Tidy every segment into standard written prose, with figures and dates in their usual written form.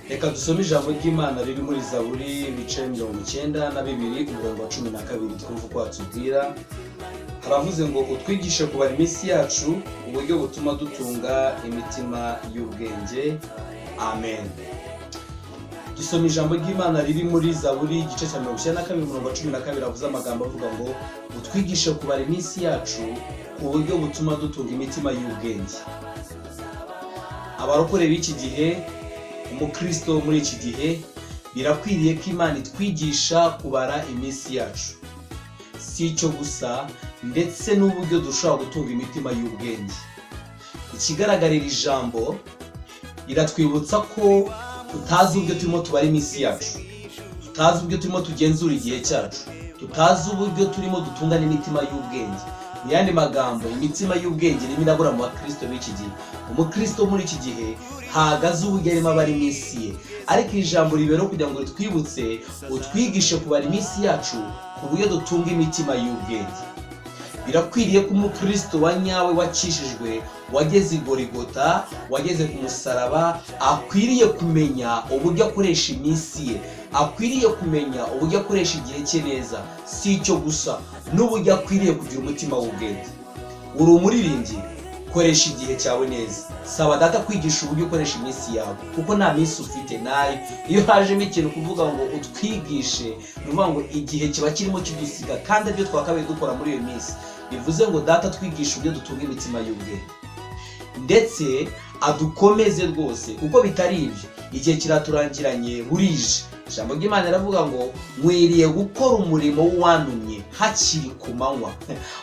Reka dusome ijambo ry'Imana riri muri Zaburi, ibice 92, umurongo wa 12, twumve uko watubwira. Haravuze ngo: "Utwigishe kubara iminsi yacu uburyo butuma dutunga imitima y'ubwenge." Amen. Dusoma ijambo ry'Imana riri muri Zaburi, igice cya 92, umurongo wa 12, avuze amagambo avuga ngo: "Utwigishe kubara iminsi yacu ku buryo butuma dutunga imitima y'ubwenge." Abarokore b'iki gihe, umukristo muri iki gihe, birakwiriye ko Imana itwigisha kubara iminsi yacu. Si icyo gusa, ndetse n'uburyo dushobora gutunga imitima y'ubwenge. Ikigaragarira, ijambo riratwibutsa ko tutazi uburyo turimo tubara iminsi yacu, tutazi uburyo turimo tugenzura igihe cyacu, tutazi uburyo turimo dutunga n'imitima y'ubwenge. Mu yandi magambo, imitima y'ubwenge irimo irabura mu bakristo b'iki gihe. Umukristo muri iki gihe ntagaze uburyo arimo abara iminsi ye, ariko iri jambo ribera kugira ngo ritwibutse: utwigishe kubara iminsi yacu ku buryo dutunga imitima y'ubwenge. Birakwiriye ko umukristo wa nyawe, wakijijwe, wageze i Gorigota, wageze ku musaraba, akwiriye kumenya uburyo akoresha iminsi ye, akwiriye kumenya uburyo akoresha igihe cye neza. Si icyo gusa, n'uburyo akwiriye kugira umutima w'ubwenge. Uri umuririmbyi, koresha igihe cyawe neza. Saba Data kwigisha uburyo ukoresha iminsi yawe, kuko nta minsi ufite nayo. Iyo hajemo ikintu kuvuga ngo utwigishe, ni ukuvuga ngo igihe kiba kirimo kidusiga kandi aribyo twakabaye dukora muri iyo minsi. Bivuze ngo Data twigisha uburyo dutunga imitima y'ubwenge, ndetse adukomeze rwose, kuko bitari ibyo igihe kiraturangiranye, burije. Ijambo ry'Imana riravuga ngo: "Nkwiriye gukora umurimo w'uwantumye hakiri ku manywa,"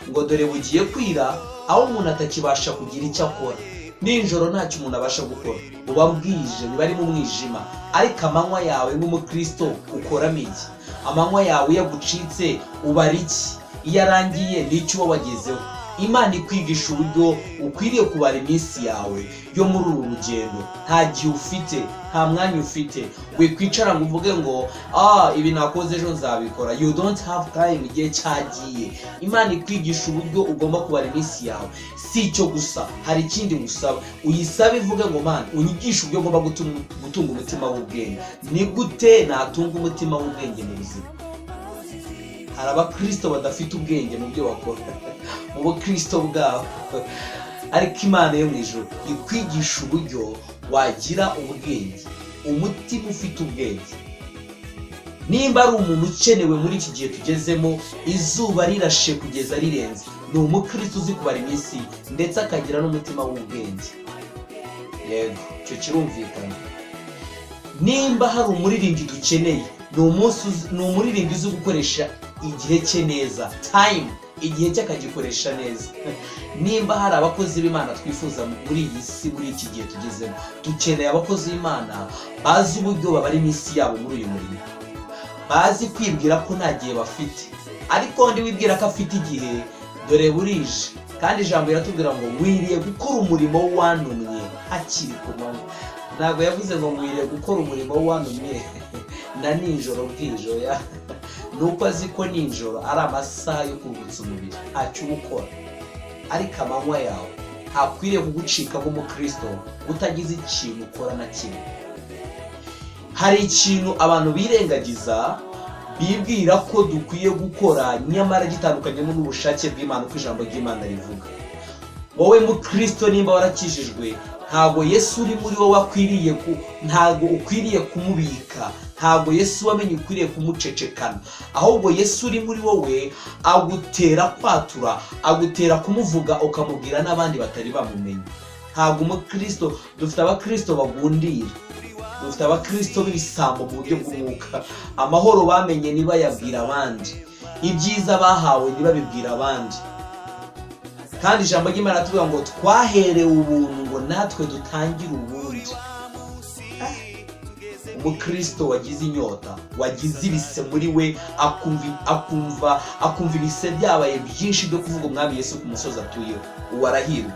ngo dore bugiye kwira aho umuntu atakibasha kugira icyo akora. Nijoro ntacyo umuntu abasha gukora, buba bwije, biba ari mu mwijima. Ariko amanywa yawe nk'umukristo ukoramo iki? Amanywa yawe iyo agucitse ubara iki? Iyo arangiye n'icyo uba wagezeho? Imana ikwigisha uburyo ukwiriye kubara iminsi yawe yo muri uru rugendo. Nta gihe ufite, nta mwanya ufite. Wikwicara ngo uvuge ngo: "Ah, ibi nakoze ejo nzabikora." You don't have time, igihe cyagiye. Imana ikwigisha uburyo ugomba kubara iminsi yawe. Si icyo gusa, hari ikindi ngusaba. Uyisabe, ivuge ngo: "Mana, unyigishe uburyo ngomba gutunga umutima w'ubwenge. Ni gute natunga umutima w'ubwenge mu buzima?" Hari abakristo badafite ubwenge mu byo bakora mu bukristo bwabo, ariko Imana yo mu ijuru ikwigisha uburyo wagira ubwenge, umutima ufite ubwenge. Nimba ari umuntu ukenewe muri iki gihe tugezemo, izuba rirashe kugeza rirenze, ni umukristo uzi kubara iminsi ndetse akagira n'umutima w'ubwenge. Yego, icyo kirumvikana. Nimba hari umuririmbyi dukeneye, ni umuririmbyi uzi gukoresha igihe cye neza, time, igihe cye akagikoresha neza. Nimba hari abakozi b'Imana twifuza muri iyi si, muri iki gihe tugezemo, dukeneye abakozi b'Imana bazi uburyo babara iminsi yabo muri uyu murimo, bazi kwibwira ko nta gihe bafite. Ariko undi wibwira ko afite igihe, dore burije. Kandi ijambo riratubwira ngo: "Nkwiriye gukora umurimo w'uwantumye hakiri ku manywa." Ntabwo yavuze ngo: "Nkwiriye gukora umurimo w'uwantumye na nijoro bwije." Oya, ni uko azi ko nijoro ari amasaha yo kuruhutsa umubiri, ntacyo uba ukora. Ariko amanywa yawe ntakwiriye kugucika nk'umukristo utagize ikintu ukora na kimwe. Hari ikintu abantu birengagiza, bibwira ko dukwiye gukora, nyamara gitandukanye n'ubushake bw'Imana, uko ijambo ry'Imana rivuga. Wowe mukristo, nimba warakijijwe, ntabwo Yesu uri muri wowe akwiriye ku ntabwo ukwiriye kumubika, ntabwo Yesu wamenye ukwiriye kumucecekana. Ahubwo Yesu uri muri wowe agutera kwatura, agutera kumuvuga, ukamubwira n'abandi batari bamumenya. Ntabwo umukristo, dufite abakristo bagundira, dufite abakristo b'ibisambo mu buryo bw'umwuka. Amahoro bamenye ntibayabwira abandi, ibyiza bahawe ntibabibwira abandi. Kandi ijambo ry'Imana tuvuga ngo twaherewe ubuntu ngo natwe dutangire ubundi. Umukristo wagize inyota, wagize ibise muri we, akumva ibise byabaye byinshi byo kuvuga Umwami Yesu ku musozi atuyeho, uwo arahirwa.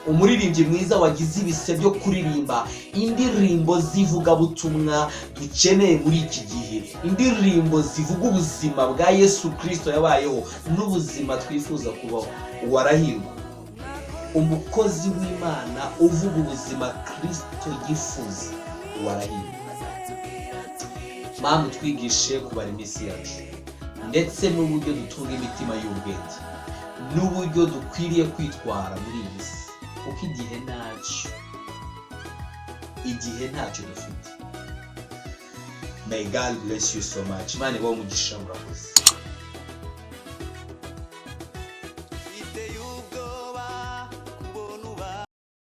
Umuririmbyi mwiza wagize ibise byo kuririmba indirimbo z'ivugabutumwa dukeneye muri iki gihe, indirimbo zivuga ubuzima bwa Yesu Kirisito yabayeho n'ubuzima twifuza kubaho, uwo arahirwa. Umukozi w'Imana uvuga ubuzima Kirisito yifuza, uwo arahirwa. Mana, utwigishe kubara iminsi yacu, ndetse n'uburyo dutunga imitima y'ubwenge, n'uburyo dukwiriye kwitwara muri iyi si, kuko igihe ntacyo dufite. May God bless you so much. Imana ibahe umugisha. Murakoze.